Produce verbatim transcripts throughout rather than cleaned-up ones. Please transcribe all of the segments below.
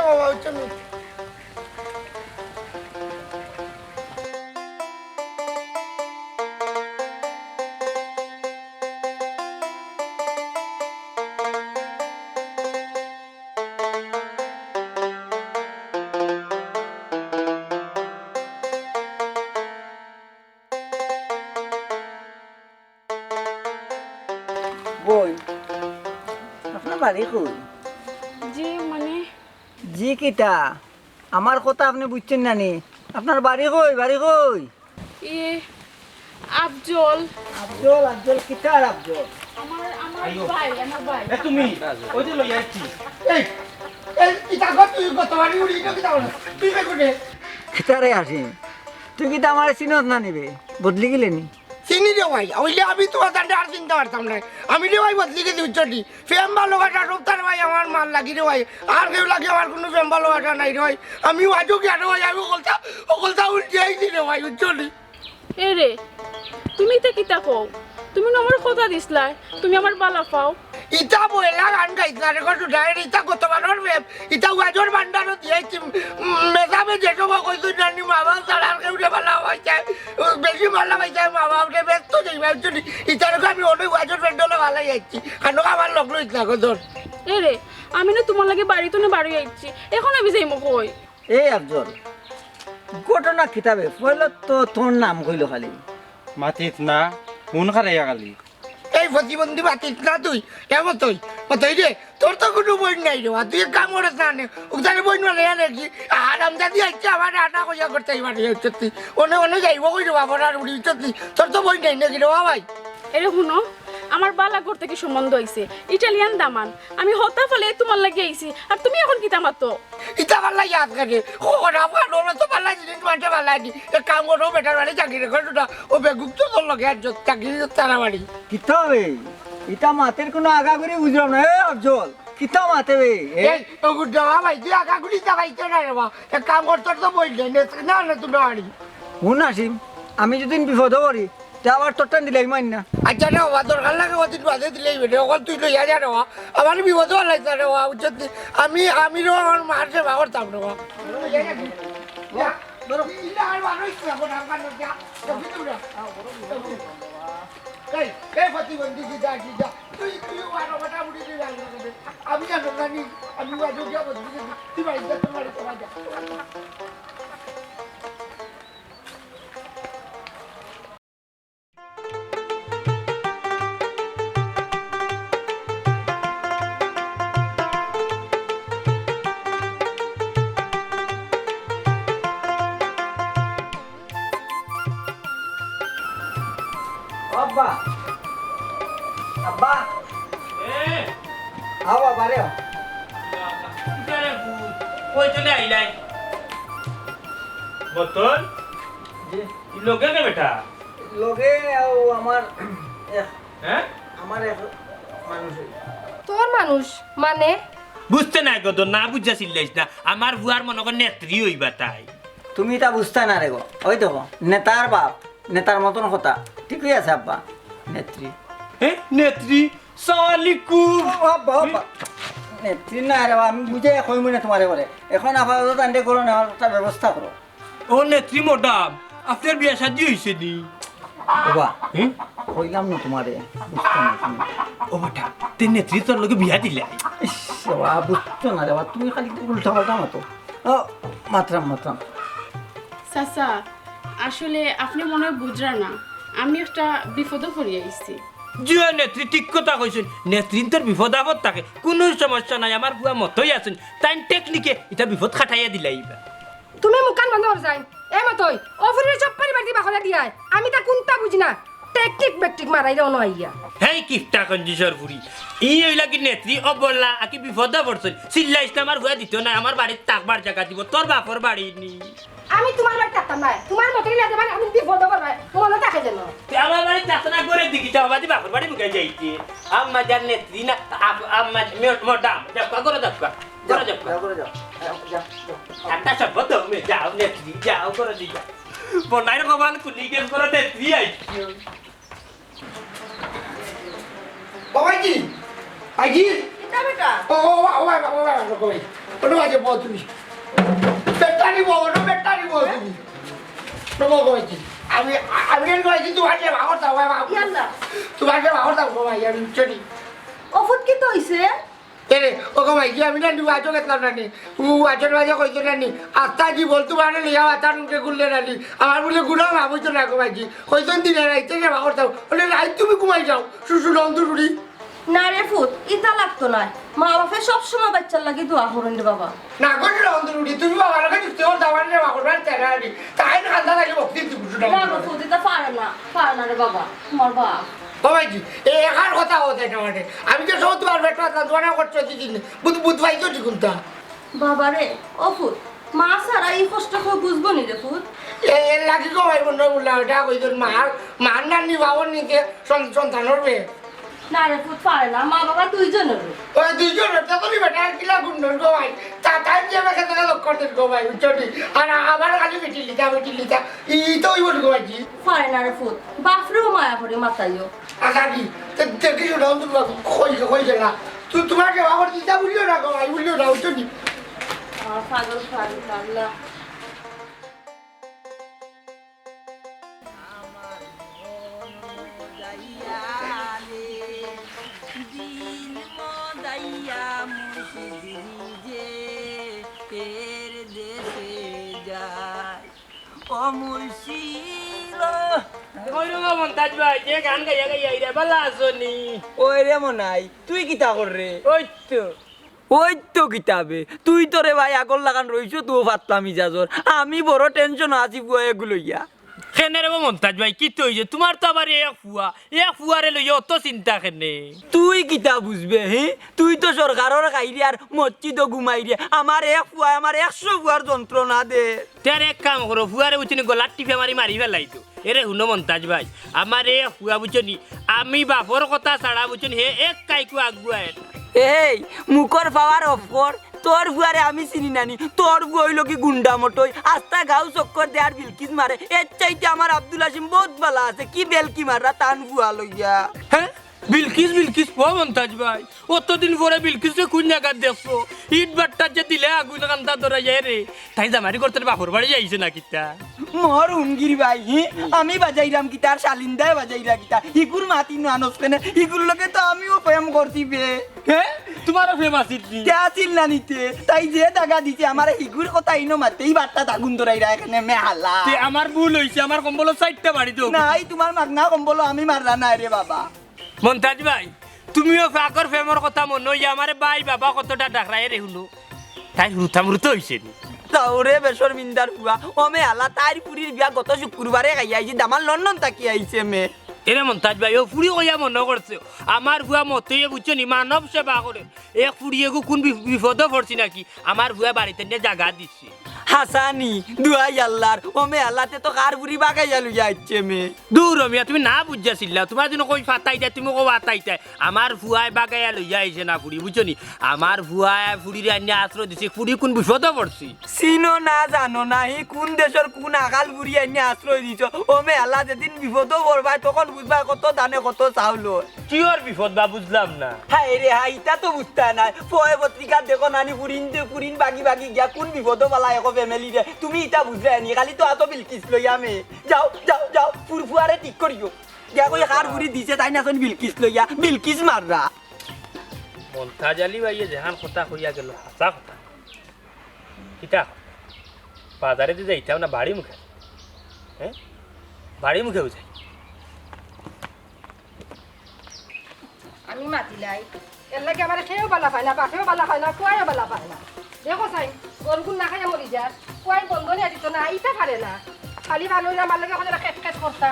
আইছো বাবা, বুঝছো নি? বইন, আপনার বাড়ি কই? জি, মানে? জি কিতা? আমার কথা আপনে বুঝছইন না নি? আপনার বাড়ি কই? বাড়ি কই? ইয়ে, আফজল। আফজল, আফজল, কিতার আফজল? আমার, আমার আইও। ভাই, আমার ভাই। এ তুমি, ওই যে লইয়া আইছি। এই, এই, কিতা গো তুই গো, তোমার উড়ি গেল কিতা বলো? তুই কে কোনে? কিতারে আসি? তুই কিতা আমারে চিনস না নি বে? বদলি গেলে নি? চিনি রে ভাই, অইলে আমি তো তানরে আর চিনতাম পারতাম নায়। আমি রে ভাই বদলি গেছি, বুঝছো নি? প্রেম ভালোবাসা সব তার ভাই আমার মার লাগি রে ভাই। আর কেউ লাগি আমার কুনু প্রেম ভালোবাসা নাই রে ভাই। আমি ওয়াজো গিয়া রে ভাই, আমি অকলতা, অকলতা উল্টি আইছি রে ভাই, বুঝছো নি? এ রে, তুমি ইতা কিতা কও? তুমি না আমার কথা দিছলায়, তুমি আমার বালা পাও। ইতা পয়লা গান গাইছলা রে গো, সুধাইর, ইতা গতবারর প্রেম, ইতা ওয়াজর ভান্ডারো দিয়াইছি, উম, মেজাবে যে সময় কইছইন নানি মা বাপ ছাড়া আর কেউরে বালা পাইছে, বেশি বালা পাইছে মা বাপরে, ব্যস্ত যাইবা, বুঝছো নি? ইতারে আমি অনেক ওয়াজর প্যান্ডেলো বালাই আইছি, খানো আমার লগ লইছলা গো ধর। এ রে, আমি না তোমার লাগি বাড়িত না বাড়ি আইছি, এখন আমি যাইমু কই? এই আফজল, ঘটনা কিতা বে? পয়লা তো তোর নাম কইলো খালি। মাতিস না, মন খারাইয়া খালি। এই প্রতিবন্ধী মাতিস না তুই। এ মতই, মতই রে, তোর তো কুনু বইন নাই রে বা। তুই এক কাম করস না নে, উগদারে বইন মানে আনে কি? হারামজাদি আইছে আমার আনা কইয়া করতে এই বাড়ি সত্যি। অনে, অনে যাইবো কই রে বা, বড়ার উড়ি সত্যি। তোর তো বইন নাই নাকি রে বা ভাই? এরে হুনো, আমার বালা ঘর থাকি সম্বন্ধ আইছে, ইটালিয়ান দামান। আমি হতা ফালে তোমার লাগি আইছি, আর তুমি এখন কিতা মাতো? ইতা ভালা ইয়াদ করে। ও, ওরা ভালো, ওরা তো ভালা জিনিস মানতে ভালা নি। এক কাম করো, বেটার বাড়ি চাকরি করে দুটা। ও বেগুক তো তোর লগে আর যত চাকরি তারা বাড়ি। কিতা বে? ইতা মাতের কুনু আগাগুড়ি বুঝলাম না। এ আফজল, কিতা মাতে বে? এ? এই, ও গুড্ডা ভাই, তুই আগাগুড়ি চালাইতে না রে বা। এক কাম কর, তোর তো বই নেই, নে, না, না, তুই বাড়ি। হুন আসিম, আমি যদি বিপদে পড়ি, তে আবার তোরটা দিলাই মাইন না। আচ্ছা রে বাবা, দরকার লাগে ওদিন বাদে দিলেই বেটে, অখন তুই লইয়া যা রে বাবা। আমার বিপদে ভালাই যা রে বাবা, বুঝছত নি? আমি, আমি রে আমার মার সেবা করতাম রে বাবা। লইয়া যা, যা। ধরো। ইলা আর মানুষ না, এখন আমার যা। এই, এই প্রতিবন্ধী, যা, যা। তুই, তুই আর ওটা উড়ি দিয়ে যাবি না কেন? আমি আর জানি, আমি ওয়াজে গিয়া বলছি, তুই বাড়ি যা, তোর বাড়ি তোরা যা। আব্বা, আব্বা। এ! আও বাবা রে। কিতা রে পুত? কই চলে আইলাই? বতন? জি। ই লগে কে বেটা? লগে আও আমার এক, হ্যাঁ? আমার এক মানুষ। তোর মানুষ মানে? বুঝতে নাই গো, তো না বুঝা চিল্লাইস না। আমার ফুয়ার মনো কর নেত্রী অইবা তাই। তুমি ইতা বুঝতায় না রে গো। ওই দেখো, নেতার বাপ, নেতার মতন কথা। ঠিকই আছে আব্বা, নেত্রী। এ, নেত্রী, সালাম আলাইকুম। ও আব্বা, ও আব্বা। নেত্রী না রে বা, আমি বুঝাইয়া কইমু নে তুমারে বলে। এখন আপাতত তানরে ঘরো নেওয়ার একটা ব্যবস্থা করো। ও নেত্রী ম্যাডাম, আপনার বিয়া শাদী অইছে নি? বাবা, হুম? কইলাম না তুমারে, বুঝতায় না তুমি। ও বেটা, তে নেত্রী তোর লগে বিয়া দিলে? ইস, বাবা, বুঝতো না রে বাবা, তুমি খালি উল্টা পাল্টা মাতো। ও, মাতরাম, মাতরাম। চাচা, আসলে আপনে মনে অয় বুঝরা না, আমি একটা বিপদো পড়িয়া আইছি। জি অয় নেত্রী, ঠিক কথা কইছইন। নেত্রীন্তর বিপদ আপদ থাকে, কুনু সমস্যা নাই, আমার ফুয়া মতই আছইন, তাইন টেকনিকে ইতা বিপদ কাটাইয়া দিলাইবা। তুমি মুখখান বন্ধ করি যাইন। এ মতই, অ ফুরিরে চুপ করি বাড়িত বার করি দিয়ায়। আমি তা কুন্তা বুঝি না। টেকনিক বেকটিক মারাইরা অনো আইয়া। হেই কিপটা কঞ্জুসর ফুরি। ই অইলা কি নেত্রী অবলা, আকি বিপদো পড়ছইন। চিল্লাইস না, আমার ফুয়া দিতো নায়, আমার বাড়িত থাকবার জাগা দিবো, তোর বাপর বাড়ি নি। আমি তুমার বাড়িত থাকতাম নায়। তুমার মতই লাগে মানে আমি বিপদো পড়বায়, মনো থাকে যেন। তে আমার বাড়িত থাকতো না, ঘরো দেখি যাও, বাদে বাপর বাড়ি মুখে যাইতে। আম্মা জান নেত্রী না, আপ-, আম্মা মে-, ম্যাডাম, যাও, ঘরো যাও, ঘরো যাও। যাও, ঘরো যাও। যাও, যাও, যাও। একটা শপথ তুমি যাও, নেত্রী, যাও, ঘরো দি যাও। বনাইর কপাল খুলি গেল, ঘরো নেত্রী আইছি। ও ভাইজি, ভাইজি। কিতা বেটা? ও, ও, ও, ও, ও, ও, ও, ও, ও, ও, ও, ও, ও, তুমি। বেটারি বউ, ও বেটারি বউ তুমি। ও, ও, ও, ভাইজি। আমি, আমি কেন ভাইজি, তোমার যে বাবা, বাবা, বাবা। ইয়াল্লা। তোমার যে বাবা, বাবা, ভাই, আমি চলি। অ ফুত কিতা অইছে? এরে, ও গো ভাইজি, আমি না নি ওয়াজো গেছলাম না নি। ও ওয়াজর মাঝে কইছে না নি, আস্তা কি বলতো মানে লইয়া মাথা নুকে গুললে না নি। আমার বুলে গুনা মাফ অইতো না গো ভাইজি। কইছইন দিনে রাইতে সেবা করতাম। ওরে রাইত তুমি ঘুমাই যাও, শ্বশুর অন্ধ রুড়ি। না রে ফুত, ইতা লাগতো নায়। মা বাপে সব সময় বাইচ্চার লাগি দোয়া করইন রে বাবা। না গো রে অন্ধ রুড়ি, তুমি বাবার লগে যুক্তি করতায় পারো না, বাবার বাড়ি তেরা আনি। তাই না কান্দা লাগে ভক্তি দিতে বুঝো না। না গো ফুত, ইতা পারে না, পারে না রে বাবা, তুমার বাপ। ও ভাইজি, এ একার কথা হতে না মানে। আমি যে সব তোমার বেটা আছলাম, তোমার করছো কি দিন? বুধ, বুধ ভাই তো ঠিক উল্টা। বাবা রে, ও ফুত, মা ছাড়া ই কষ্ট কেউ বুঝবো নি রে ফুত? এ, এর লাগি গো ভাই বন্ধু বললাম, এটা কইজন মার, মার নানি বাবার নিতে সন-, সন্তান হবে। না রে ফুত, পারে না, মা বাবা দুইজনেরও। ওই দুইজন হচ্ছে তো নি বেটা, আর কিলা গুণ নয় গো ভাই। তা, তাই দিয়ে আমাকে তোরা লক্ষ্য করতে গো ভাই, বুঝছো নি? আর আবার খালি বেটি লিতা, বেটি লিতা। ই তো ওই বলি গো ভাইজি। পারে না রে ফুত, বাপরেও মায়া করে মাতাইও। আচ্ছা, কি? তে, তে, কি শোনাও তুমি? কই, কই গেলা? তু-, তোমার যে বাবার চিন্তা বললো না গো ভাই, বললো না, বুঝছো নি? আমার পাগল, পাগল, পাগলা। আমার মন মজাইয়া রে, দিন মজাইয়া মুর্শিদ নিজে এর দেশে যায়। ও মুর্শিদ। কই রে বা মন্তাজ ভাই, যে গান গাইয়া গাইয়া আইরে, ভালা আছো নি? ওই রে মনাই, তুই কিতা কররে? ওই তো। ওই তো কিতা বে, তুই তো রে ভাই আগর লাখান রইছো তো পাতলা মিজাজর। আমি বড় টেনশন আছি ফুয়া এগু লইয়া। কেনে রে বা মন্তাজ ভাই, কিতা অইছে? তুমার তো আবার এক ফুয়া, এক ফুয়ারে লইয়া অত চিন্তা কেনে? তুই কিতা বুঝবে, হে? তুই তো সরকারর খাইরে আর মসজিদো ঘুমাইরে। আমার এক ফুয়ায় আমার একশো ফুয়ার যন্ত্রণা দে। তে আর এক কাম করো, ফুয়ারে বুঝছো নি গলাত টিপা মারি মারি ফালাই দেও। এরে হুনো মন্তাজ ভাই, আমার এক ফুয়া বুঝছো নি, আমি বাপর কথা ছাড়া বুঝছো নি, হে এক কাইকু আগুয়ায় না। এই, মুখর power off কর, তোর ফুয়ারে আমি চিনি না নি, তোর ফুয়া অইলো কি গুন্ডা মটই, আস্তা গাঁও চক্কর দে আর বিলকিস মারে, এর চাইতে আমার আব্দুল হাসিম বউত ভালা আছে, কি বেলকি মাররা তান ফুয়া লইয়া। হে? বিলকিস, বিলকিস, ও মন্তাজ ভাই, অতদিন পরে বিলকিসরে কুন জাগাত দেখছো? ইট ভাট্টাত যে দিলে আগুন কান্দা ধরাইয়া রে। তাই জামাইর ঘর থাকি বাপর বাড়ি আইছে না কিতা? মর হুনগির ভাই, হি? আমি বাজাইরাম কিতা আর শালিন্দায় বাজাইরা কিতা? হিগুর মাত ইনো আনস কেনে? হিগুর লগে তো আমিও প্রেম করছি বে। হে? তুমারও প্রেম আছিল নি? তে আছিল না নি তে? তাই যে দাগা দিছে আমারে হিগুর কথা ইনো মাততে, ই ভাট্টাত আগুন ধরাইরা এখানে মেহালা। তে আমার ভুল অইছে, আমার কম্বলর চাইরটা বাড়ি দেও। নাই, তুমার মাগনা কম্বলো আমি মাররা নায় রে বাবা। মন্তাজ ভাই, তুমিও আগর প্রেমর কথা মনো অইয়া আমারে ভাই বাবা কতটা ডাকরায় রে হুনো। তাইর হুরুতাম হুরুতা অইছে নি? যাও রে বেশরমিন্দার ফুয়া, ও মেহালা, তাইর ফুরির বিয়া গত শুক্রবারে খাইয়া আইছি, দামান লন্ডন থাকি আইছে মে। এরে মন্তাজ ভাই, ও ফুরি কইয়া মনো করছে, আমার ফুয়া মতইয়ে বুঝছো নি, মানব সেবা করে। এক ফুরি এগু কুন বি-, বিপদো পড়ছি নাকি, আমার ফুয়া বাড়িত নিয়া জাগা দিছে। হাছানি, দুয়াই আল্লার, ও মে আল্লাতে তো কার ফুড়ি বাগাইয়া লইয়া আইছে মে। দূর ও মিয়া, তুমি না বুঝিয়া ছিলাও, তুমার জন্য কই ফাতাই দেয়, তুমি কও ফাতাই দেয়। আমার ফুয়ায় বাগাইয়া লইয়া আইছে না ফুড়ি, বুঝছো নি? আমার ফুয়ায় ফুড়িরে আনিয়া আশ্রয় দিছে, ফুড়ি কুন বিপদো পড়ছে। চিনো না, জানো না, হি কুন দেশর কুন আকাল ফুড়ি আনিয়া আশ্রয় দিছো। ও মে আল্লা, যেদিন বিপদো পড়বায়, তখন বুঝবায় কত ধানে কত চাউল অয়। কিওর বিপদ বা বুঝলাম না। হায় রে হায়, ইতা তো বুঝতায় নায়। পয় পত্রিকাত দেখো নানি, ফুড়িন দে-, ফুড়িন বাগি বাগি গিয়া কুন বিপদো ফালায় একো family রে। তুমি ইতা বুঝরায় নি, খালি তো আতো বিলকিস লইয়া মে। যাও, যাও, যাও, ফুর-, ফুয়ারে ঠিক করিও। গিয়া কই কার ফুড়ি দিছে, তাইন আছইন বিলকিস লইয়া, বিলকিস মাররা। মন্তাজ আলী ভাইয়ে যেখান কথা কইয়া গেল, হাছা কথা। কিতা? বাজারেদি যাইতাম না বাড়ি মুখে? হে? বাড়ি মুখে যাই। আমি মাতিলাই, এরলাগি আমারে কেউ বালা পায় না, বাপেও বালা পায় না, ফুয়ায়ও বালা পায় না। দেখো চাইন, গরুগুন না খাইয়া মরি যার, ফুয়ায় বন্ধ নিয়া দিত না, ইতা পারে না। খালি ভালা অইলে আমার লগে অখন এরা খেট খেট করতা।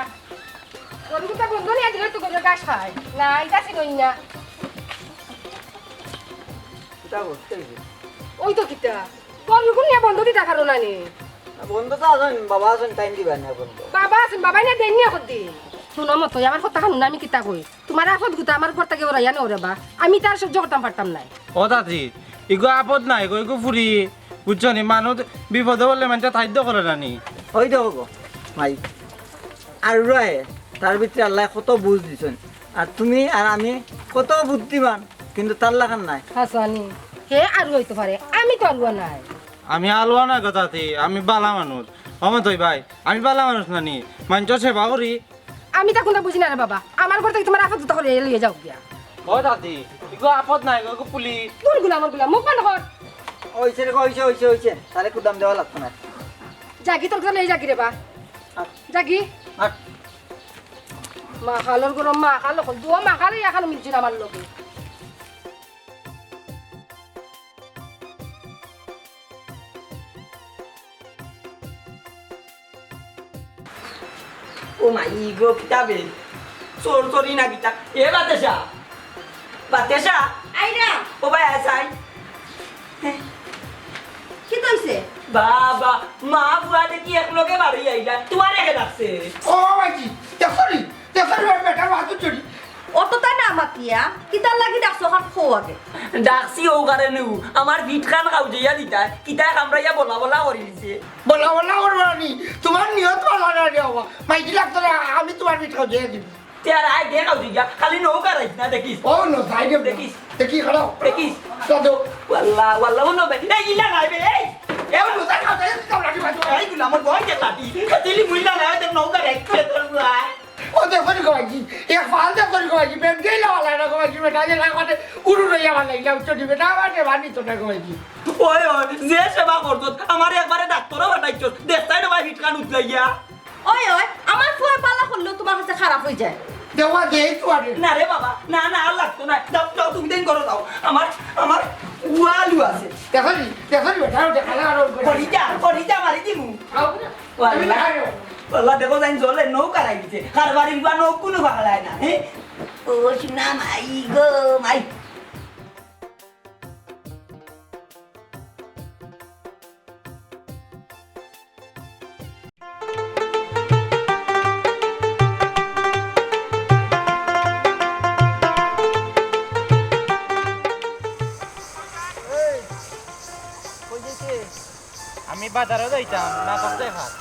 গরুগুনতা বন্ধ নিয়া দিলে তো গরুয়ে ঘাস খায় না, ইতা চিনইন না। কিতা করতে অইছে? ওই তো কিতা, গরুগুন নিয়া বন্ধ দিতা পারো না নি? না, বন্ধ তো আছইন, বাবা আছইন, টাইম দিবা না বন্ধ। বাবা আছইন, বাবায় না দেইন নি অখদি। হুনো মতই, আমার কথা হুনো না, আমি কিতা কই। তুমার আপদ গুতা আমার ঘর থাকি উড়াইয়া নেও রে বা। আমি তার সহ্য করতাম পারতাম নায়। ও দাদি, ইগু আপদ নায় গো, ইগু ফুড়ি। বুঝছো নি? মানুষ বিপদো পড়লে মানষে সাইয্য করে না নি? ওই দেখো গো, ভাই। আর রয়ে, তার ভিতরে আল্লায় কত বুঝ দিছইন। আর তুমি আর আমি কত বুদ্ধিমান, কিন্তু তার লাখান নায়। হাছানি, হে আরু অইতো পারে, আমি তো আরুয়া নায়। আমি আলুয়া নায় গো দাদি, আমি বালা মানুষ। ও মতই ভাই, আমি বালা মানুষ না নি? মানষর সেবা করি। আমি তা কুন্তা বুঝি না রে বাবা, আমার ঘর থাকি তুমার আপদ গুতা করি লইয়া যাও গিয়া। ও দাদি, ইগু আপদ নায় গো, ইগু ফুড়ি। দূর গুলামর গুলাম, মুখ বন্ধ কর। অইছে রে, অইছে, অইছে, অইছে। তারে কুদাম দেওয়া লাগতো না। যাগি, তোর কথা লই যাগি রে বা। আট। যাগি। আট। মাখালর গরম মাখাল অকল, দুয়া মাখাল এখানো মিলছে না আমার লগে। ও মাই গো, কিতা বে? চোর চোরি না কিতা? এ বাতেশা, বাতেশা। আইরা। ও ভাই, আয় চাই। কিতা অইছে? বাবা, মা ফুয়া দেখি একলগে বাড়ি আইলা, তুমারে কে ডাকছে? ও ভাইজি, দেখছো নি? দেখছো নি, বেটার মাত চুরি। অততা না মাতিয়া, কিতার লাগি ডাকছো, অখান কও আগে। ডাকছি অউ কারণে, আমার পিঠখান খাওয়াইয়া দিতায়, কিতায় কামড়াইয়া বলা বলা করি দিছে। বলা বলা করবো না নি, তুমার নিয়ত ভালা না রে বাবা। মাইজি লাগতো না, আমি তুমার পিঠ খাওয়াইয়া দিমু। তে আর আয় দে খাওয়াইয়া, খালি নৌকা রাখিস না, দেখিস। ও নো, যাই রে। দেখিস। দেখি, খাড়াও। দেখিস। চলো। ওয়াল্লা, ওয়াল্লা, ও নো বে। এই, ইলা নাই বে, এই। এ, ও নো, যাই খাও, যাই খাও, লাঠি মারো। এই গুলা, আমার বই দে লাঠি। দিলি মুইলা না, তোর নৌকা রাখবে, তোর ভাই। ও দেখো নি গো ভাইজি, এক ফাল দেখো নি গো ভাইজি, বেগ দিলে ভালা না গো ভাইজি, বেটা যে লাগাতে উড়ু রইয়া ভালা লাগিলা, উচ্চ দিবে না, আমার দেবা নিত না গো ভাইজি। ওই, ওই, যে সেবা করছত, আমারে একবারে ডাক্তারও পাঠাইছত, দেখতায় না ভাই, পিঠখান উতলাইয়া। ওই, ওই, আমার ফুয়ায় বালা করলেও তুমার কাছে খারাপ অইযায়। দেওয়া দেই তুমারে। না রে বাবা, না, না, আর লাগতো না। যাও, যাও, তুমি দেন করো, যাও। আমার, আমার ফুয়া আলু আছে। দেখো নি, দেখো নি, বেটা, দেখা না, আরো করি যা, করি যা, মারি দিমু। খাও না। ওয়াল্লা। আমি না খাইও। ওয়াল্লা, দেখো, যাইন জলে নৌকা রাখি দিছে। কারবারি বা নৌ কুনু পাগলায় না, হে? ও সোনা মাই গো, মাই। এই, কই যাইতে? আমি বাজারো যাইতাম, নাটক দেখাত।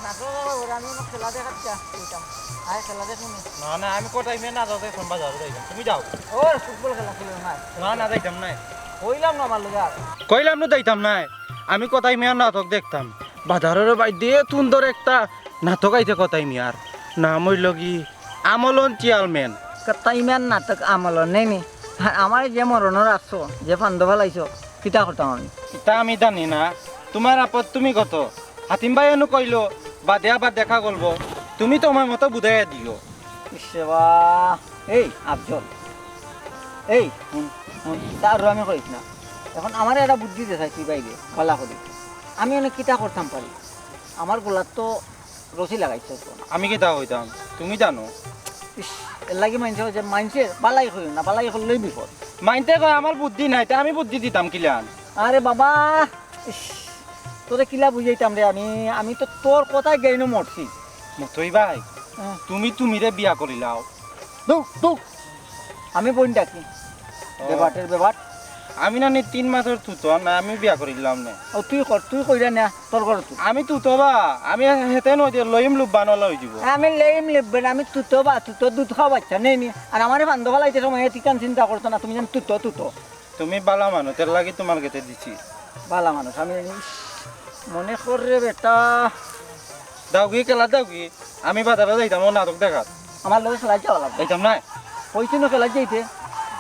নাটক আবার ওরা, আমি অনো খেলা দেখাত যা-, যাইতাম। আয়, খেলা দেখমু নি। না, না, আমি কটাই মিয়া নাটক দেখতাম, বাজারো যাইতাম। তুমি যাও। ওর ফুটবল খেলা খেলো না। না, না, যাইতাম নায়। কইলাম না আমার লগে আর। কইলাম না যাইতাম নায়। আমি কটাই মিয়ার নাটক দেখতাম। বাজারর বাইদি তুন্দর একটা নাটক আইছে কটাই মিয়ার। নাম অইলো গি আমলন চেয়ারম্যান। কটাই মিয়ার নাটক আমলন, নেই নি? আর আমারে যে মরণর রাখছো, যে ফান্দো ফালাইছো, কিতা করতাম আমি? ইতা আমি জানি না, তুমার আপদ তুমি কত? হাতিম ভাইয়ে নু কইলো, বাদে আবার দেখা করবো, তুমি তুমার মতো বুঝাইয়া দিও। ইস রে বা, এই আফজল, এই হুন, হুন, তা আর আমি কইস না। এখন আমারে একটা বুদ্ধি দে চাই তুই বাইরে, ভালা করি। আমি অনে কিতা করতাম পারি? আমার গলাত তো রশি লাগাইছস তো। আমি কিতা কইতাম, তুমি জানো। ইস, এর লাগি মাইনষে কয় যে মাইনষে বালাই কইও না, বালাই করলেই বিপদ। মাইনষে কয় আমার বুদ্ধি নাই, তে আমি বুদ্ধি দিতাম কিলান? আরে বাবা, ইস, তোরে কিলা বুঝাইতাম রে আমি, আমি তো তোর কথায় গেইনো মরছি। মতই ভাই, হ্যাঁ। তুমি তুমিরে বিয়া করিলাও। দু, দু। আমি বইন ডাকি। ও। বেবাটের বেবাট। আমি না নি তিন মাসর তুতো, না আমি বিয়া করিলাম না। ও তুই কর, তুই কইরা না, তোর ঘর তুই। আমি তুতো বা, আমি হেতে নই যে লইম লুব্বান ওলা হই যাব। আমি লইম লুব্বান, আমি তুতো বা, তুতো দুধ খাওয়া বাচ্চা নেই নি। আর আমারে বান্ধব ফালাইতে সময় এতিকান চিন্তা করতো না, তুমি যেন তুতো, তুতো। তুমি বালা মানুষ, এর লাগি তোমার গেছে দিছি। বালা মানুষ, আমি ইস, মনে কর রে বেটা। দাও গি, খেলা দাও গি। আমি বাজারে যাইতাম, ও নাটক দেখার। আমার লগে খেলা যাওয়া লাগবে। যাইতাম না। কইছি না খেলা যাইতে।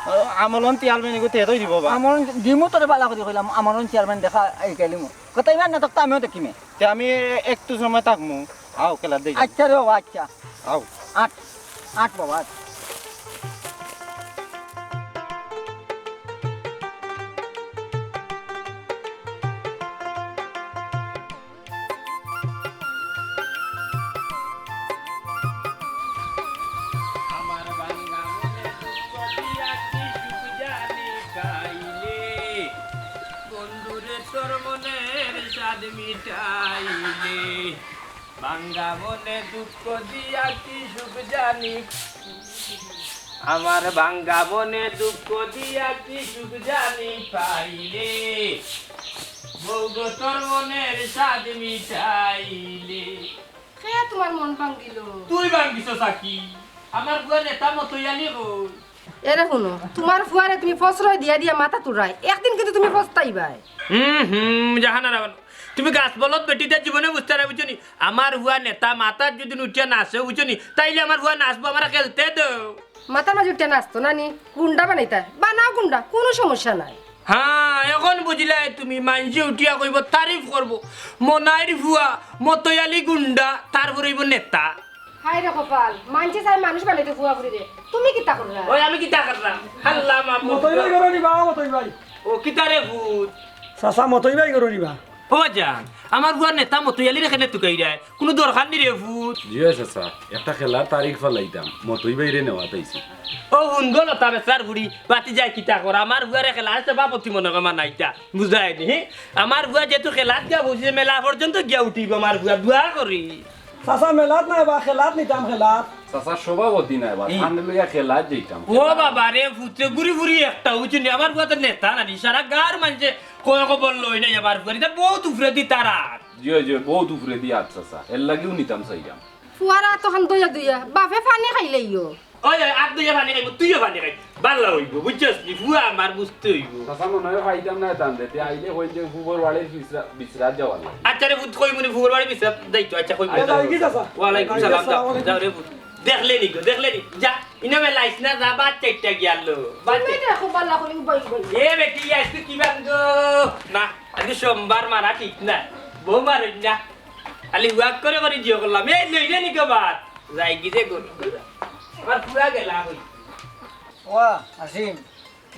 ও, আমলন চেয়ারম্যান এগো তে দই দিব বা। আমলন দিমু তোরে বালা করি কইলাম, আমলন চেয়ারম্যান দেখা এই গেলিমু। কথা ইমান নাটক তো আমিও দেখিমে। তে আমি একটু সময় থাকমু। আও, খেলা দেই। আচ্ছা রে বাবা, আচ্ছা। আও। আট, আট বাবা, আট। আমার ভাঙ্গা মনে দুঃখ দিয়া কি সুখ জানি পাইলে, বন্ধুরে তোর মনের স্বাদ মিটাইলে। ভাঙ্গা মনে দুঃখ দিয়া কি সুখ জানি, আমার ভাঙ্গা মনে দুঃখ দিয়া কি সুখ জানি পাইলে, বউ গো তোর মনের স্বাদ মিটাইলে। কে তোমার মন ভাঙ্গিল? তুই ভাঙ্গিছস সাকি। আমার ফুয়া নেতা মতইয়ালি কই? এরে হুনো, তোমার ফুয়ারে তুমি প্রশ্রয় দিয়া দিয়া মাথা তুরায়, একদিন কিন্তু তুমি পস্তাইবায়। হুম, হুম, জাহানারা বানু। তুমি গাছ বলদ বেটিটা জীবনে বুঝতায় না, বুঝছো নি? আমার ফুয়া নেতা মাথাত যদি উঠিয়া নাচে, বুঝছো নি? তাইলে আমার ফুয়া নাচবো, আমারে খেলতে দেও। মাথার মাঝে উঠিয়া নাচতো না নি? গুন্ডা বানাইতায়? বানাও গুন্ডা, কুনু সমস্যা নাই। হ্যাঁ, এখন বুঝিলায় তুমি, মাইনষে উঠিয়া কইবো, তারিফ করবো, মনাইর ফুয়া, মতইয়ালি গুন্ডা, তারপরে অইবো নেতা। হায় রে কপাল, মাইনষে চায় মানুষ বানাইতে ফুয়া ফুড়িরে। তুমি কিতা কররায়? ওই আমি কিতা কররাম? আল্লাহ মাবুদ। মতই ভাই ঘরো নিবা, মতই ভাই। ও কিতা রে ফুত? চাচা মতই ভাই ঘরো নিবা। ও জান, আমার ফুয়ার নেতা মতইয়ালিরে কেনে তুকাইরায়? কুনু দরকার নি রে ফুত। জি অয় চাচা, একটা খেলার তারিখ ফালাইতাম, মতই ভাইরে নেওয়াত আইছি। ও হুন গো লতা বেচার ফুড়ি, বাতি যায় কিতা কর, আমার ফুয়ারে খেলার সভাপতি মনো কর মানাইতা, বুঝায় নি? আমার ফুয়া যেহেতু খেলাত গিয়া বইছে, মেলা পর্যন্ত গিয়া উঠিবো আমার ফুয়া, দোয়া করি। চাচা মেলাত নায় বা, খেলাত নিতাম খেলাত। চাচা সভাপতি নায় বা, ই। ঠান্ডা লইয়া খেলাত যাইতাম। ও বাবা রে, ফুতরে ঘুরি ফুরি একটা উঠুনি, আমার ফুয়া তো নেতা নানি, সারা গাঁর মাইনষে কয় খবর লই নাই আমার ফুয়ার, ইতা বউত উপরেদি তার আত। জি অয়, জি অয়, বউত উপরেদি আত চাচা, এর লাগিউ নিতাম চাইরাম। ফুয়ার আত অখান ধইয়া ধইয়া, বাপে পানি খাইলাইও। ওই, ওই, আত ধইয়া পানি খাইবো, তুইও পানি খাইবি। বালা অইবো, বুঝছস নি? ফুয়া আমার বুঝতে অইবো। চাচা, মনে অয় পাইতাম না তানরে। তে আইলে কইন যে ফুবর বাড়ির বিছরা-, বিছরাত যাওয়ার লাগি। আচ্ছা রে ফুত, কইমুনে ফুবর বাড়ি বিছরাত যাইতো। আচ্ছা, কইমুনে। আচ্ছা, যাও রে ফুত। ওয়ালাইকুম সালাম, যাও, যাও রে ফুত। দেখলে নি গো, দেখলে নি? যা, ইনো বেলাইস না, যা, ভাত চাইরটা গিয়া লো। ভাত তুমি চাই- দেখো, বালা করি উবাই উবাই। এ বেটি, আইজ তুই কিবা গো? না, আইজ সোমবার মারা ঠিক না। বউ মারইন না। খালি হুয়াক করে করি জিও করলাম। এই লইলে নি গো ভাত? যাই গি যে গরু। আমার ফুয়া গেলা কই? ওয়া, আসিম,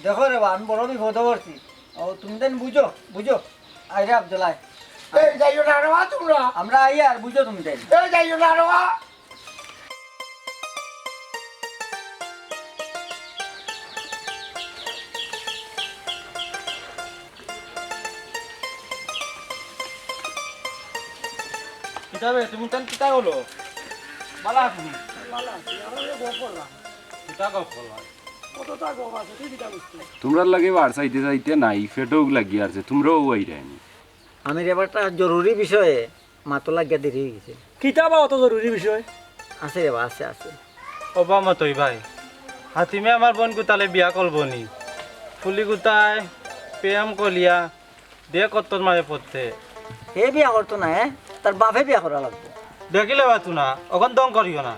দেখো রে বা, আমি বড় বিপদো পড়ছি। ও, তুমি তাইন বুঝো, বুঝো। আয় রে আব্দুল, আয়। এই যাইও না রে বা তোমরা। আমরা আইয়ার, বুঝো তুমি তাইন। এই যাইও না রে বা। কিতা বে, তুমি তান কিতা করো? বালা আছো নি? বালা আছি, আমরা এই গপ করলাম। কিতা গপ করলাম? কততা গপ আছে, তুই কিতা বুঝতে? তোমরার লাগি বার চাইতে চাইতে নাই, পেটো ভুক লাগি আছে, তোমরাও আইরায় নি। আমি রে বেটা জরুরি বিষয়ে মাতো লাগিয়া দেরি অই গেছে। কিতা বা অত জরুরি বিষয়? আছে রে বা, আছে, আছে। ও বা মতই ভাই, হাতিমে আমার বইন গুতারে বিয়া করবো নি। ফুলি গুতায় প্রেম করিয়া দে কত্তর মাঝে পড়তে। হে বিয়া করতো না, হে? তার বাপে বিয়া করা লাগবো। দেখিলে বা তুনা, অখন দং করিও না।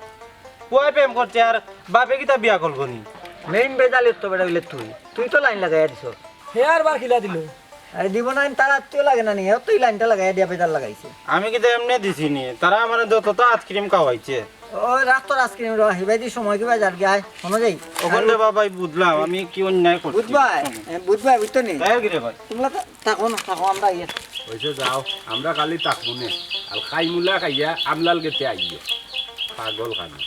পুয়ায় প্রেম করতে আর বাপে কিতা বিয়া করবো নি? মেইন বেজালি তো বেটা অইলে তুই। তুই তো লাইন লাগাইয়া দিছস। হে আর বার কিলা দিল? আরে দিব না, তার আত্মীয় লাগে না নি, অতই লাইনটা লাগাইয়া দিয়া বেজার লাগাইছে। আমি কিতা এমনে দিছি নি? তারা আমারে যততা আইসক্রিম খাওয়াইছে। ওই রাখ তোর আইসক্রিম রে, হিবাই দি সময় কিবা যার গিয়া আয়, মনে যাই। অখন রে বাবাই বুঝলাম আমি কি অন্যায় করছি। বুঝবায়, এ, বুঝবায়, বুঝতো নি? তাই আর কি রে ভাই? তোমরা তা-, থাকো না, থাকো, আমরা আইয়া। অইছে যাও, আমরা খালি থাকমু নে। আর খাইমুলা খাইয়া আমলাল গেতে আইও। পাগল খানি।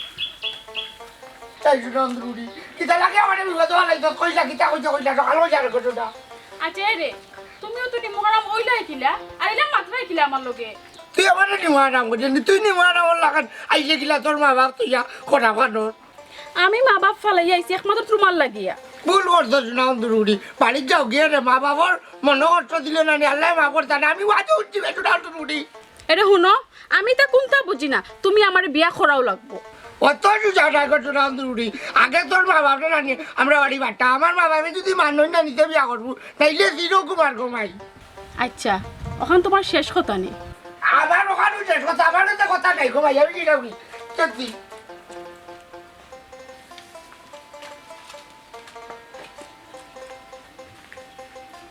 তাই শুনো, আন্দুরি। কিতা লাগে আমারে বিপদ হওয়া লাগতো? কইলা কিতা কইতে কইলা, সকাল কইলা আর কইতো না। আচ্ছা, এই রে, তুমিও তো নি মহরম কইলাই কিলা? আর ইলা মাতরায় কিলা আমার লগে? তুই আমারে নিমা আরাম করছিস নি? তুই নিমা আরাম লাগান আইলে কিলা তোর মা বাপ তুই ইয়া খোটা ফানোর? আমি মা বাপ ফালাইয়া আইছি একমাত্র তোমার লাগিয়া। ভুল করছো সোনা অন্ধুর উড়ি। বাড়িত যাও গিয়া রে, মা বাপর মনো কষ্ট দিলে না নি, আল্লায় মাফ করতা না। আমি ওয়াজে উঠছি বে সোনা অন্ধুর উড়ি। এরে হুনো, আমি তা কুনতা বুঝি না, তুমি আমারে বিয়া করাও লাগবো। অত সুজা না করছো না অন্ধুর উড়ি। আগে তোর মা বাপরে না নি আমরা বাড়ি বাট্টা। আমার মা বাপে যদি মানইন না নিতে বিয়া করবো, নাইলে জিরো কুমার ঘুমাই। আচ্ছা, অখান তোমার শেষ কথা নি? আমার অখানউ শেষ কথা, আমার তো কথা নাই ঘুমাই, আমি কি যাবি? সত্যি।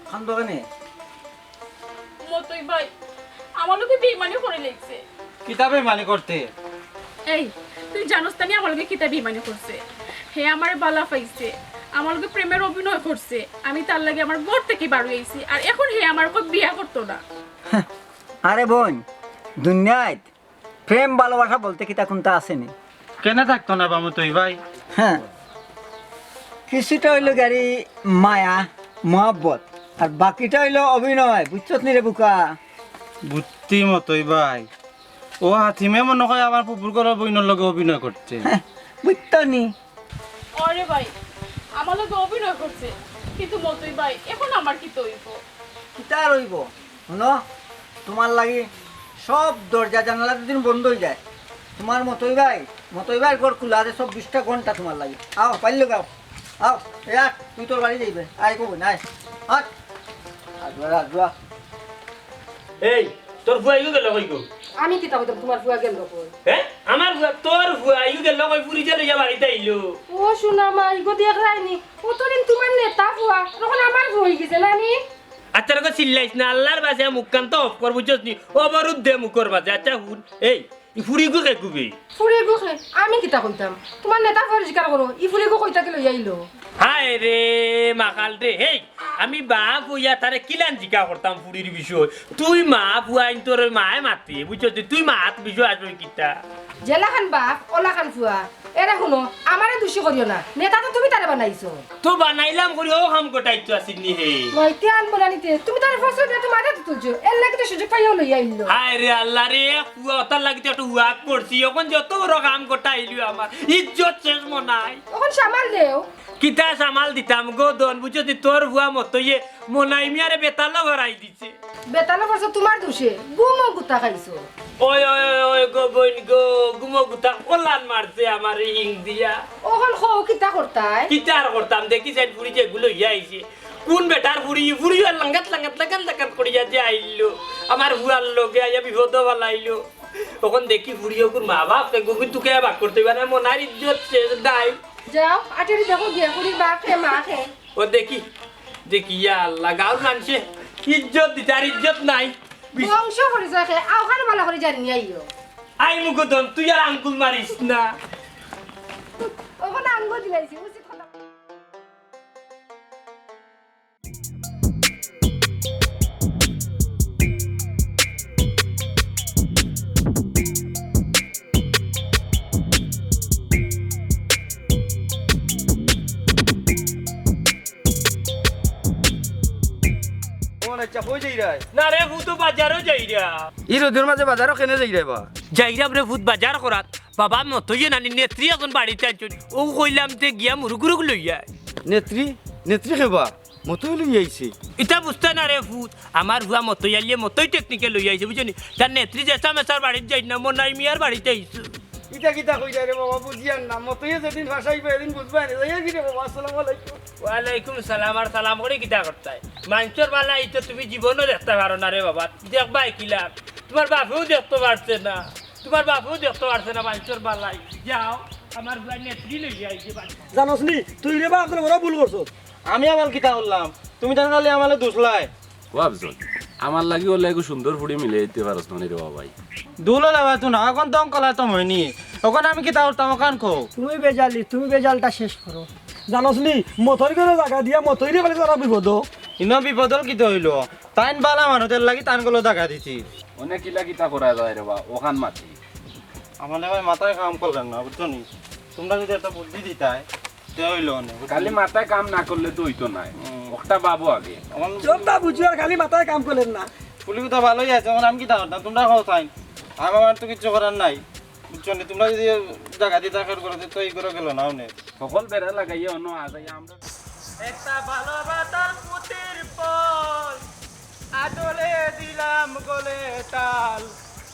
খান দোকানে। মতই ভাই, আমার লগে বেইমানি করি লাইছে। কিতা বেইমানি করতে? এই, তুই জানোস তা নি আমার লগে কিতা বেইমানি করছে? হে আমারে বালা পাইছে, আমার লগে প্রেমের অভিনয় করছে। আমি তার লাগি আমার ঘর থাকি বারই আইছি, আর এখন হে আমার কয় বিয়া করতো না। আরে বোন, দুনিয়াত প্রেম ভালোবাসা বলতে কিতা কুনতা আছে নি? কেনে থাকতো না বা মতই ভাই? হ্যাঁ, কিছুটা অইলো গাড়ি মায়া, মহব্বত, আর বাকিটা অইলো অভিনয়, বুঝছত নি রে বুকা? বুঝছি মতই ভাই, ও হাতিমে মনো কয় আমার ফুফুর ঘরর বইনর লগে অভিনয় করছে। হ্যাঁ, বুঝতো নি? আরে ভাই, আমার লগে অভিনয় করছে, কিন্তু মতই ভাই, এখন আমার কিতা অইবো? কিতা আর অইবো? হুনো, তোমার লাগি সব দরজা জানালা যেদিন বন্ধ অইযায়, তোমার মতই ভাই, মতই ভাইর ঘর খুলা আছে চব্বিশটা ঘন্টা তোমার লাগি। আও, পাইলে গাও। আও, এ আট, তুই তোর বাড়ি যাইবে। আয় কবো না, আয়। আট। আজুয়া, আজুয়া। এই, তোর ফুয়া ইগু গেল কই গো? আমি কিতা কইতাম তোমার ফুয়া গেল কই? হ্যাঁ? আমার ফুয়া, তোর ফুয়া ইগু গেল কই? ফুরি যে লইয়া বাড়িত আইলো। ও সোনা মা, ইগু দেখরায়নি। অতদিন তোমার নেতা ফুয়া, অখন আমার ফুয়া অইগেছে না নি? আচ্ছা, রে, চিল্লাইস না, আল্লার বাসে মুখখান তো off কর, বুঝছস নি? অবরোধ দে মুখর মাঝে। আচ্ছা, হুন, এই, ই ফুরিগু কে কুবে? ফুরিগু কে? আমি কিতা কইতাম? তোমার নেতা ফুয়ারে জিকার করো, ই ফুরিগু কই থাকি লইয়া আইলো? হায় রে, মাকাল রে, হেই, আমি বাপ অইয়া তারে কিলান জিকা করতাম ফুরির বিষয়? তুই মা ফুয়াইন তোর মায়ে মাতে, বুঝছস নি? তুই মাত বিষয় আসলে কিতা? যেলাখান বাপ, ওলাখান ফুয়া। এরে হুনো, আমারে দুষি করিও না। নেতা তো তুমি তারে বানাইছো। তো বানাইলাম করি, ও কাম গটাইতো আছিল নি হে? লইতে আনবো না নিতে। তুমি তারে ফসল দিয়া তো মাথাত তুলছো। এর লাগি তো সুযোগ পাইয়াউ লইয়া আইলো। হায় রে আল্লা রে, ফুয়া ওতার লাগি তো একটু ওয়াক করছি। অখন যত বড় কাম গটাইলু আমার। ইজ্জত শেষ মনাই। অখন সামাল দেও। কিতা সামাল দিতাম গো দন, বুঝছস নি? তোর ফুয়া মতইয়ে মনাই মিয়ারে বেতালো ভরাই দি। বেতালো পড়ছো তোমার দুষে, গুমো গুতা খাইছো। ওই, ওই, ওই, ওই, গো বইন গো, গুমো গুতা কলান মারছে আমারে হিং দিয়া। অখন কও কিতা করতায়? কিতা আর করতাম, দেখি সাইড ফুরি যে গুলো ইয়া আইছে। কোন বেটার ফুরি, ফুরি আর লাঙ্গাত, লাঙ্গাত, লাঙ্গাত, লাঙ্গাত করিয়া যে আইলো। আমার ফুয়ার লগে আইয়া বিপদ ফালাইলো। অখন দেখি ফুরি অগুর মা বাপ, তে গুগুন তুকে বাক করতে পারে, মনার ইজ্জত শেষ নাই। যাও, আটেরি দেখো গিয়া, ফুরির বাপ কে, মা কে। ও দেখি, দেখি, ইয়া আল্লা, গাঁওর মানষে ইজ্জত দিতার ইজ্জত নাই। বংশ পরিচয় খে, আওখান ভালা করি জানি আইও। আই মুকুদন, তুই আর আঙ্গুল মারিস না। অখন আঙ্গুল দিলাইছি, উচিত কথা। ও আচ্ছা, কই যাইরায়? না রে, ফুত বাজারো যাইরাম। ই রোদর মাঝে বাজারো কেনে যাইরায় বা? যাইরাম রে ফুত বাজার করাত। বাবা মতইয়ে নানি নেত্রী এখন বাড়িত আইছইন। অউ কইলাম তে গিয়া মুরুগ-উরুগ লইয়া আই। নেত্রী? নেত্রী কেবা? মতই লইয়া আইছে। ইতা বুঝতে না রে ফুত, আমার ফুয়া মতই আলিয়ে মতই টেকনিকে লইয়া আইছে, বুঝছো নি? তার নেত্রী জেসা মেসার বাড়িত যাইন না, মনাই মিয়ার বাড়িত আইছে। ইতা কিতা কইরা রে বাবা, বুঝিয়ার না। মতইয়ে যেদিন ফাঁসাইবা, এদিন বুঝবা নি। যাইয়া কি রে বাবা, আসসালামু আলাইকুম। ওয়ালাইকুম সালাম, আর সালাম করি কিতা করতায়? মানষর বালা ইতো তুমি জীবনও দেখতে পারো না রে বাবা। দেখবায় কিলা? তোমার বাপেও দেখতে পারছে না, তোমার বাপেও দেখতে পারছে না মানষর বালাই। যাও, আমার ফুয়া নেত্রী লইয়া আইছে বাড়ি। জানোস নি, তুই রে বা আব্দুল বড় ভুল করছস। আমি আবার কিতা করলাম? তুমি তাহলে আমারে দুষলায়। ও আফজল, আমার লাগি অলা এগু সুন্দর ফুড়ি মিলে দিতে পারস না রে বাবাই। দুলো লাবা তুই না, অখন তো অঙ্কলা তো হয়নি। অখন আমি কিতা করতাম, অখান কও। তুমি বেজালি, তুমি বেজালটা শেষ করো। জানোস নি, মতইর গেলো জাগা দিয়া মতইরে ফেলে তারা বিপদ। ইনো বিপদ অইল কিতা অইলো? তাইন বালা মানুষ, এর লাগি তান গেলো জাগা দিছি। অনে কিলা কিতা করা যায় রে বা, অখান মাতি। আমার ভাই মাথায় কাম করলেন না, বুঝছো নি? তোমরা যদি একটা বুদ্ধি দিতায়, তে অইলো অনে, বুঝছো নি? খালি মাথায় কাম না করলে তো অইতো নায়। হুম। তা বাবু আগে। এখন সবটা বুঝি আর খালি মাথায় কাম করলেন না। পুলিশ তো ভালোই আছে, এখন আমি কিতা করতাম? তোমরা কও চাই, আমার তো কিচ্ছু করার নাই, বুঝছো নি? তোমরা যদি জাগা দিতা খেয়াল করো, তো এই করে গেল না অনেক। সকল বেড়া লাগাইয়া অন্য আজাই আমরা। একটা ভালো বাতাল পুতির পল, আদলে দিলাম গলে তাল,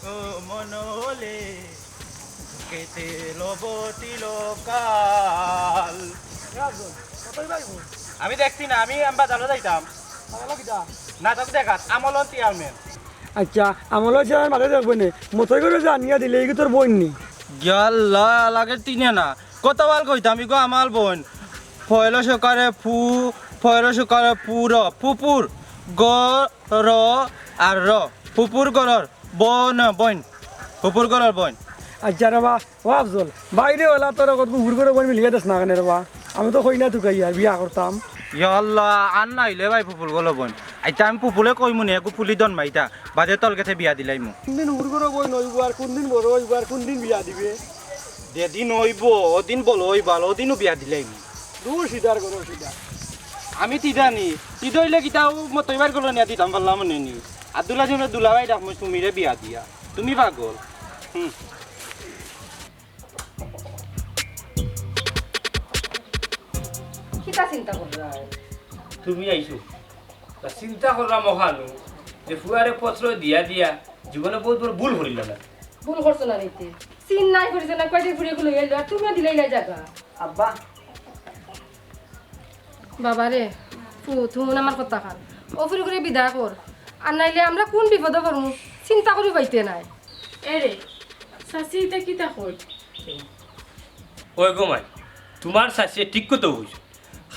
ও মনলে, কেটে লব তিলকাল। আমি দেখছি না, আমি আম্বা জানো যাইতাম। নাটক দেখাত, আমলন চেয়ারম্যান। আচ্ছা, আমলন চেয়ারম্যান মাঝে দেখবো নে। মতই করে যে আনিয়া দিলে, এই কি তোর বইন নি? ইয়াল্লা, লাগে তিনে না। কত বার কইতাম, ইগো আমার বইন। পয়লা সকালে ফু, পয়লা সকালে পুর, ফুপুর, গ, র, আর র। ফুপুর গরর, বন, বইন। ফুপুর গরর বইন। আচ্ছা রে বা, ও আফজল, বাইরে ওলা তোরা কত ফুপুর গরর বইন মিলিয়ে দেস না কেন রে বা? আমি তো কই না তুকাই আর বিয়া করতাম। ইয়াল্লা, আর নাইলে ভাই ফুপুর গরর বইন। আচ্ছা, আমি ফুপুলে কইমু নে, এগু ফুলি দন মাইতা, বাদে তলকেতে বিয়া দিলাইমু। কোনদিন ফুপুর গরর বইন অইবো আর কোনদিন বড় অইবো আর কোনদিন বিয়া দিবে? যেদিন অইবো, ওদিন বলো অইবাল, ওদিনও বিয়া দিলাইমু। দূর সিধার গরর সিধা। আমি তিদা নি, তিদা অইলে কিতা ও মতইবার গলো নিয়া দিতাম পারলাম নে নি। আব্দুল্লাহ জিমরে দুলাভাই ডাক, মই সুমিরে বিয়া দিয়া। তুমি পাগল। হুম। কিতা চিন্তা কররায়? তুমি আইছো। তা চিন্তা করলাম অখানউ যে ফুয়ারে পত্র দিয়া দিয়া জীবনে বউত বড় ভুল করিলাম না। ভুল করছো না নিতে। চিন নাই করিছো না, কয়টা ফুড়ি গুলো এলো, আর তুমিও দিলাইলায় জাগা। আব্বা। বাবা রে, ফুত, হুন আমার কথা খান। ও ফুড়ি করে বিদায় কর। আর নাইলে আমরা কোন বিপদো পড়মু, চিন্তা করি পাইতে নায়। এরে, চাচি ইতা কিতা কয়? ওই গো মাই, তুমার চাচিয়ে ঠিক কথা কইছে।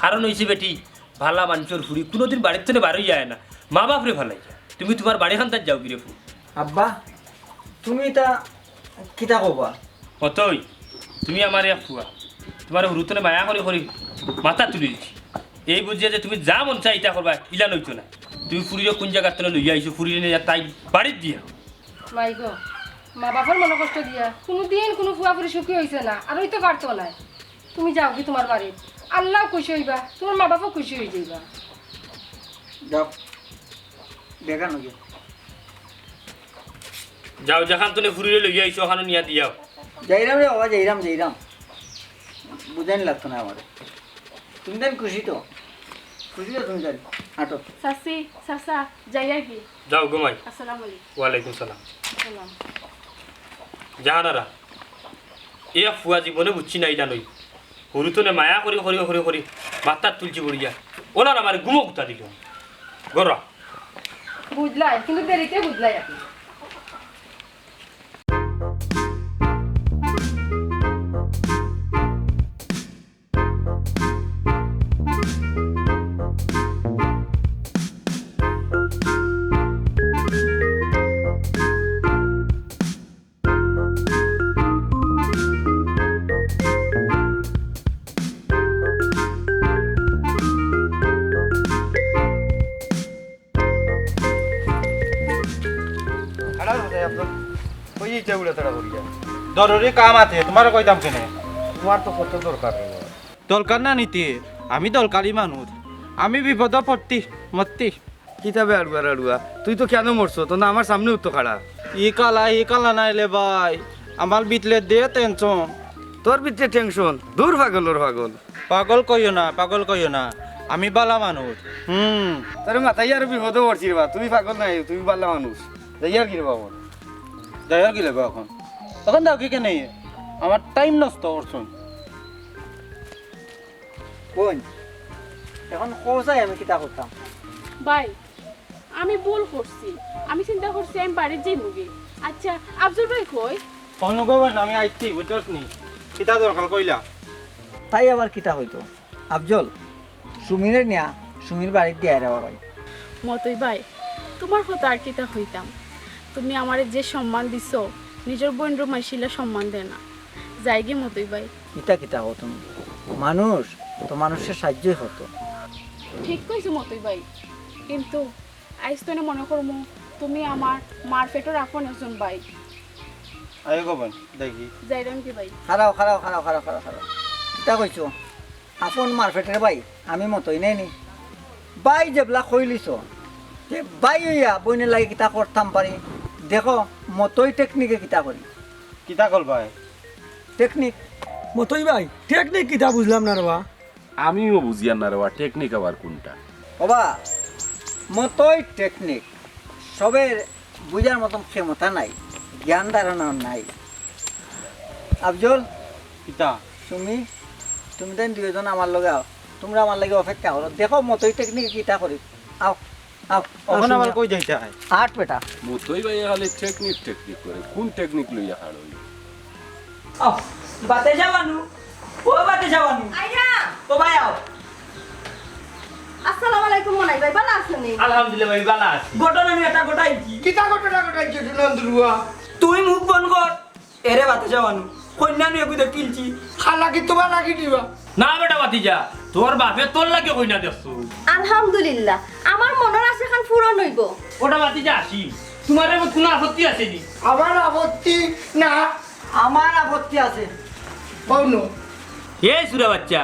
কারণ অইছে বেটি, ভালা মানষর ফুড়ি কুনুদিন বাড়ির তনে বার অইয়া আয় না, মা-বাফরে ফালাইয়া। তুমি তুমার বাড়ি খান্দাত যাওগি রে ফুত। আব্বা, তুমি ইতা কিতা কবা? অতই, তুমি আমার এক ফুয়া, তুমারে হুরুতনে মায়া করি করি মাথাত তুলি দিছি। এই বুঝিয়া যে তুমি যা মন চায় ইতা করবায়, ইলা লইতো না। তুমি ফুড়িরে কুন জাগার তনে লইয়া আইছো, ফুড়িরে নিয়া তাই বাড়িত দিয়া। মাই গো, মা-বাফর মনো কষ্ট দিয়া কুনুদিন কুনু ফুয়া-ফুড়ি সুখী অইছে না, আর অইতো পারতো নায়। তুমি যাওগি তুমার বাড়িত, আল্লাও খুশি অইবা, তুমার মা-বাফও খুশি অইযিবা। যাও, বেগান অইয়া। যাও, যেখান তনে ফুড়িরে লইয়া আইছো, অখানো নিয়া দিয়াও। যাইরাম রে বাবা, যাইরাম, যাইরাম। বুঝাইন লাগতো না আমারে। তুমি তাইন খুশি তো? খুশি তো তুমি তাইন? হাঁটো। চাচি, চাচা, যাইয়ার কি? যাও, ঘুমাই। আসসালামু আলাইকুম। ওয়ালাইকুম সালাম। সালাম। জাহানারা, এ ফুয়া জীবনে বুঝছি না ইলা নই। হুরুতনে মায়া করি, করি, করি, করি, মাথাত তুলছি বড়িয়া। ওলার আমারে ঘুমো গুতা দিল। গররা। বুঝলাই, কিন্তু দেরিতে বুঝলাই আপনি। খাড়া হও, যাই আপনার। ওই যে ইটা উড়ে তাড়া করিয়া। জরুরি কাম আছে, তুমারে কইতাম কেনে? তুমার তো কত দরকার রে বাবা। দরকার না নিতে, আমি দরকারি মানুষ। আমি বিপদো পড়তি, মরতি। কিতা বে আড়ুয়ার আড়ুয়া? তুই তো কেনে মরছো? তো না আমার সামনেউ তো খাড়া। ই কালা, ই কালা নাইলে ভাই, আমার ভিতরে দে tension। তোর ভিতরে tension? দূর পাগলর পাগল। পাগল কইও না, পাগল কইও না, আমি বালা মানুষ। হুম। তোরে মাথায় আরো বিপদো পড়ছি রে বা, তুই পাগল নায়, তুই বালা মানুষ। যাইয়ার কি রে বাবা? যাইয়ার কি রে বা অখন? অখন যাওগি কেনে? আমার time নষ্ট করছইন। বইন, অখন কও চাই আমি কিতা করতাম? ভাই, আমি ভুল করছি। আমি চিন্তা করছি আমি বাড়িত যাইমুগি। আচ্ছা, আফজল ভাই কই? অনুগো বইন, আমি আইছি, বুঝছস নি? কিতা দরকার কইলা? তাই আবার কিতা কইতো? আফজল, সুমিরে নিয়া সুমির বাড়িত দিয়া রে বাবাই। মতই ভাই, তুমার কথা আর কিতা কইতাম? তুমি আমারে যে সম্মান দিছো, নিজর বইনরে মাইনষে ইলা সম্মান দেয় না। যাইগি মতই ভাই। ইতা কিতা কও তুমি? মানুষ তো মানুষর সাহায্যই করতো। ঠিক কইছো মতই ভাই, কিন্তু আইজ তনে মনে করমু তুমি আমার মার পেটর আপন একজন ভাই। আইও গো বইন, দেখি। যাইরাম কি ভাই? খাড়াও, খাড়াও, খাড়াও, খাড়াও, খাড়াও, খাড়াও। কিতা কইছো? আপন মার পেটর ভাই, আমি মতই নায় নি। ভাই যেবলা কইলিছো, তে ভাই অইয়া বইনের লাগি কিতা করতাম পারি? দেখো, মতই টেকনিকে কিতা করি। কিতা করবায়? টেকনিক। মতই ভাই, টেকনিক কিতা বুঝলাম না রে বা। আমিও বুঝিয়ার না রে বা, টেকনিক আবার কোনটা? ওবা, মতই টেকনিক সবের বুঝার মতন ক্ষমতা নাই, জ্ঞান ধারণা নাই। আফজল, কিতা? তুমি, তুমি তাইন দুইজন আমার লগে আও, তুমরা আমার লাগি অপেক্ষা করো। দেখো, মতই টেকনিকে কিতা করি। আও, আও, অখন আবার কই যাইতায়? আট বেটা। মতই ভাই খালি টেকনিক টেকনিক করে, কোন টেকনিক লইয়া খাড়ো? আও, বাতেজা বানু। ও বাতেজা বানু। আইরা। ও ভাই আও। আসসালামু আলাইকুম মনাই ভাই, ভালা আছইন নি? আলহামদুলিল্লাহ ভাই, ভালা আছি। ঘটনা আমি একটা ঘটাইছি। কিতা ঘটনা ঘটাইছো নন্দুরুয়া? তুই মুখ বন্ধ কর। এরে বাতেজা বানু, কইন্যা নু এগু দেখিলছি। খালা কি তুমার লাগি দিবা? না বেটা বাতিজা, তোর বাপে তোর লাগি কইন্যা দেখছইন। আলহামদুলিল্লাহ, আমার মনর আশা খান পূরণ অইবো। ওটা বাতিজা আসি, তুমার এমন কোনো আপত্তি আছে নি? আমার আপত্তি না। আমার আপত্তি আছে। কও নু। এই সুরা বাচ্চা,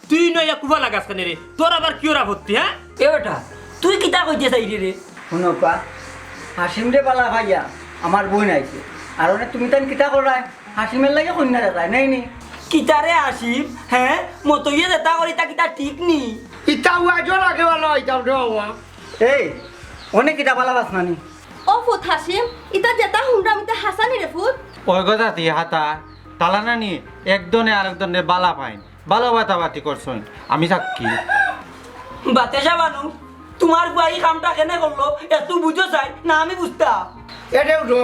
তুই নয়া কুবা লাগাস কেনে রে? তোর আবার কিওর আপত্তি, হ্যাঁ? এ বেটা, তুই কিতা কইতে চাইরে রে? হুনো কা, হাসিমরে বালা পাইয়া আমার বইন আইছে। আর অনে তুমি তাইন কিতা কররায়? হাসিমর লাগি কইন্যা দেখরায়, নায় নি? কিতা রে হাসিম, হ্যাঁ? মতইয়ে যেতা করি তা কিতা ঠিক নি? ইতা ওয়াজর আগে বালা অইতাম রে বাবা। এই, অনে কিতা বালা পাস না নি? ও ফুত হাসিম, ইতা যেতা হুনরাম ইতা হাছা নি রে ফুত? ওই গো জাতি হাতা, তালা নানি একজনে আরকজনরে বালা পাইন, বালা বাতাবাতি করছইন, আমি সাক্ষী। বাতেজা বানু, তুমার ফুয়া ই কামটা কেনে করলো, এত বুঝো চাই না আমি বুঝতাম। এরে উঠো,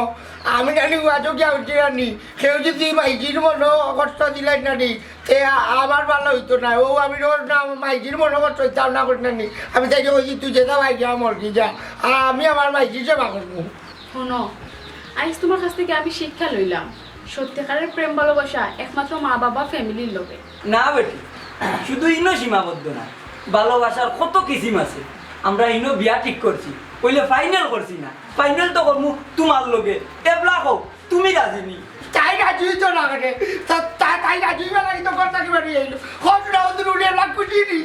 আমি নানি ওয়াজো গিয়া উঠছি নানি, কেউ যদি মাইজির মনো কষ্ট দিলাই নানি, তে আ-, আমার বালা অইতো না। ও আমি রোজ না মাইজির মনো কষ্ট অইতো না করি নানি, আমি তাইরে কইছি তুই যেতা ভাই গিয়া মরগি যা, আ-, আমি আমার মাইজির সেবা করবো। হুনো, আইজ তুমার কাছ থাকি আমি শিক্ষা লইলাম, সত্যিকারের প্রেম ভালোবাসা একমাত্র মা বাবা ফ্যামিলির লগে। না বেটি, শুধু ইনো সীমাবদ্ধ না, ভালোবাসার কত কিসিম আছে। আমরা ইনো বিয়া ঠিক করছি, অইলে ফাইনাল করছি না, ফাইনাল তো করমু তুমার লগে। এবলা কও, তুমি রাজি নি? তাই রাজি অইতো না কেনে? তা-, তা-, তাই রাজি অইবার লাগি তো ঘর থাকি বারই আইলো। কত রাউন্ড উড়ে লাগ কুটি নি?